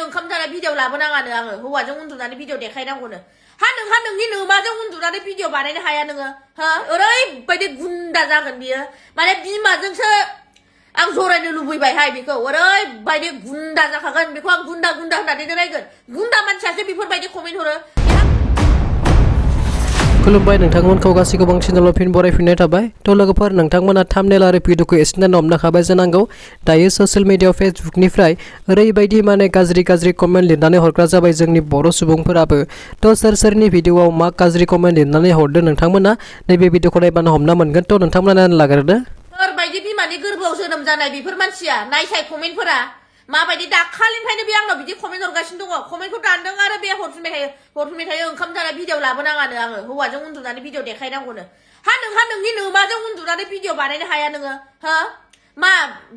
ओंखाम जानाय भिडिअ लाबोनाङानो आङो हौवाजों उन्दुनानै भिडिअ देखायनांगौनो हा नोंनि नोमाजों उन्दुनानै भिडिअ बानायनो हाया नोङो हो ओरैबायदि गुन्दा जागोन बियो माने बिमाजोंसो आं जरायनो लुबैबायहाय बेखौ ओरैबायदि गुन्दा जाखागोन बेखौ आं गुन्दा होननानै रायगोन गुन्दा मानसियासो बेफोरबायदि कमेन्ट हरो खुलुमबाय नोंथांमोनखौ गासैखौबो आं चेनेलाव फिन बरायफिननाय थाबाय थ' लोगोफोर नोंथांमोना थाम्बनेल आरो भिडिअखौ एसे नायना हमनो हाबाय जानांगौ दायो ससियेल मिडियायाव फेसबुकनिफ्राय ओरैबायदि माने गाज्रि कमेन्ट लिरनानै हरग्रा जाबाय जोंनि बर' सुबुंफोराबो थ' सोरनि भिडिअआव मा गाज्रि कमेन्ट लिरनानै हरदों नोंथांमोना नैबे भिडिअखौ नायबानो हमना मोनगोन थ' नोंथांमोना नायना लाग्रोदो सोरबायदि बिमानि गोरबोआव जोनोम जानाय बेफोर मानसिया नायसाय कमेन्टफोरा माबायदि दाखालिनिफ्रायनो बे आंनाव बिदि कमेन्ट हरगासिनो दङ कमेन्टखौ दानदों आरो बे हरफिनबाय थायो ओंखाम जानाय भिडिअ लाबोनाङानो आङो हौवाजों उन्दुनानै भिडिअ देखायनांगौनो हा नोंनि नोमाजों उन्दुनानै भिडिअ बानायनो हाया नोङो हो मा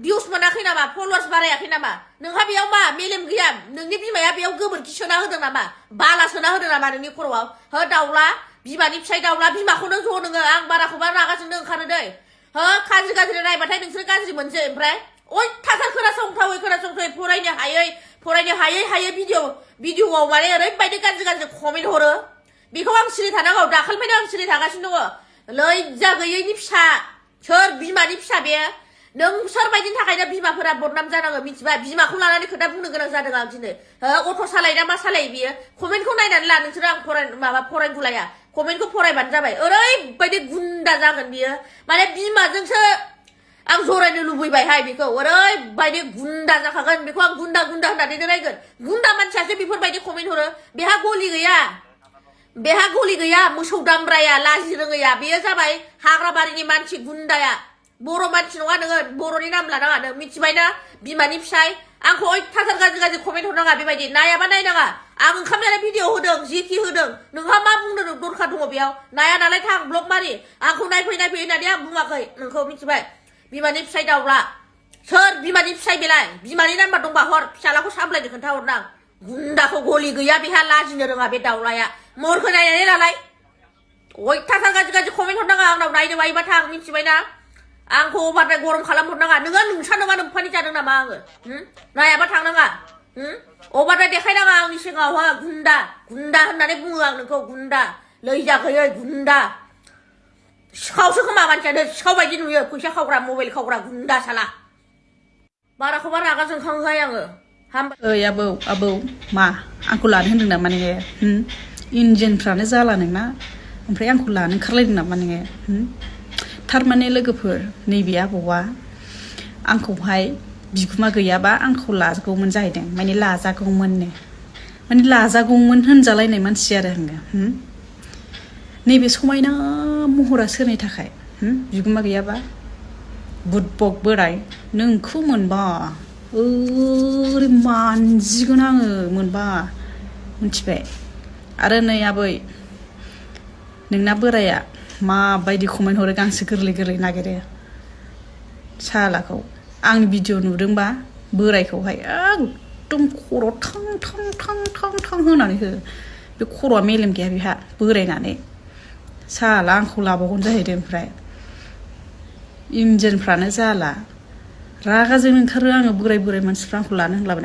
भिउस मोनाखै नामा फलोवार्स बारायाखै नामा नोंहा बेयाव मा मेलेम गैया नोंनि बिमाया बेयाव गोबोरखि सोना होदों नामा बाला सोना होदों नामा नोंनि खर'आव हो दाउला बिमानि फिसाय दाउला बिमाखौनो ज' नोङो आं बाराखौबा रागाजोंनो ओंखारो दै हो गाज्रि नायबाथाय नोंसोर गाज्रि मोनसै ओमफ्राय अयथासार खोनासंथावै फरायनो हायै भिडिअआव माने ओरैबायदि गाज्रि कमेन्ट हरो बेखौ आं सिरि थानांगौ दाखालिनिफ्रायनो आं सिरि थागासिनो दङ लैजा गैयैनि फिसा सोर बिमानि फिसा बे नों सोरबायदिनि थाखायनो बिमाफोरा बदनाम जानाङो मिथिबाय बिमाखौ लानानै खोथा बुंनो गोनां जादों आं दिनै अट' सालायना मा सालायो बियो कमेन्टखौ नायनानै ला नोंसोर आं फरायगुलाया कमेन्टखौ फरायबानो जाबाय ओरैबायदि गुन्दा जागोन बियो माने बिमाजोंसो आं जरायनो लुबैबायहाय बेखौ ओरैबायदि गुन्दा जाखागोन बेखौ आं गुन्दा होननानै रायगोन गुन्दा मानसियासो बेफोरबायदि कमेन्ट हरो बेहा गलि गैया मोसौ दामब्राया लाजि रोङैया बेयो जाबाय हाग्राबारिनि मानसि गुन्दाया बर' मानसि नङा नोङो बर'नि नाम लानाङा नों मिथिबायना बिमानि फिसाय आंखौ अयथासार गाज्रि कमेन्ट हरनाङा बेबायदि नायाबा नायनाङा आं ओंखाम जानाय भिडिअ होदों जिखि होदों नोंहा मा बुंनो दरखार दङ बेयाव नाया नालाय थां ब्लक मारि आंखौ नायफै होननानै आं बुङाखै नोंखौ मिथिबाय बिमानि फिसाय दाउला सोर बिमानि फिसाय बेलाय बिमानि नाम्बार दंबा हर फिसालाखौ सामलायनो खोन्थाहरनां गुन्दाखौ गलि गैया बेहा लाजिनो रोङा बे दाउलाया महरखौ नायनानै लालाय अयथासार गाज्रि कमेन्ट हरनाङा आंनाव नायनो बायोबा थां मिथिबायना आंखौ अभारद्राय गरम खालामहरनाङा नोंसा नङा नोम्फानि जादों नामा आङो नायाबा थांनाङा अभारद्राय देखायनाङा आंनि सिगाङावहा गुन्दा होननानै बुङो आं नोंखौ गुन्दा लैजा गैयै गुन्दा सिखावसो खोमा मानसियानो सिखाव बायदि नुयो फैसा खावग्रा मबाइल खावग्रा गुन्दा साला बाराखौबा रागा जोंखाङोहाय आङो ओइ आबौ मा आंखौ लानो होनदों नामा नोङो इन्जिनफ्रानो जाला नोंना ओमफ्राय आंखौ लानो ओंखारलायदों नामा नोङो थारमाने लोगोफोर नैबे आबौआ आंखौहाय बिगुमा गैयाबा आंखौ लाजागौमोन जाहैदों माने लाजागौमोन होनजालायनाय मानसि आरो आङो नैबे समायना महरा सोरनि थाखाय बिगुमा गैयाबा बुदबक बोराय नोंखौ मोनबा ओरै मानजिगोन आङो मोनबा मिथिबाय आरो नै आबै नोंना बोराया माबायदि कमेन्ट हरो गांसो गोरलै नागिरो सालाखौ आंनि भिडिअ नुदोंबा बोरायखौहाय एकदम खर' थां होनानै हो बे खर'आ मेलेम गैया बेहा बोरायनानै साला आंखौ लाबावगोन जाहैदों ओमफ्राय इन्जिनफ्रानो जाला रागा जोंनो ओंखारो आङो बोराय मानसिफ्रा आंखौ लानो होनलाबाय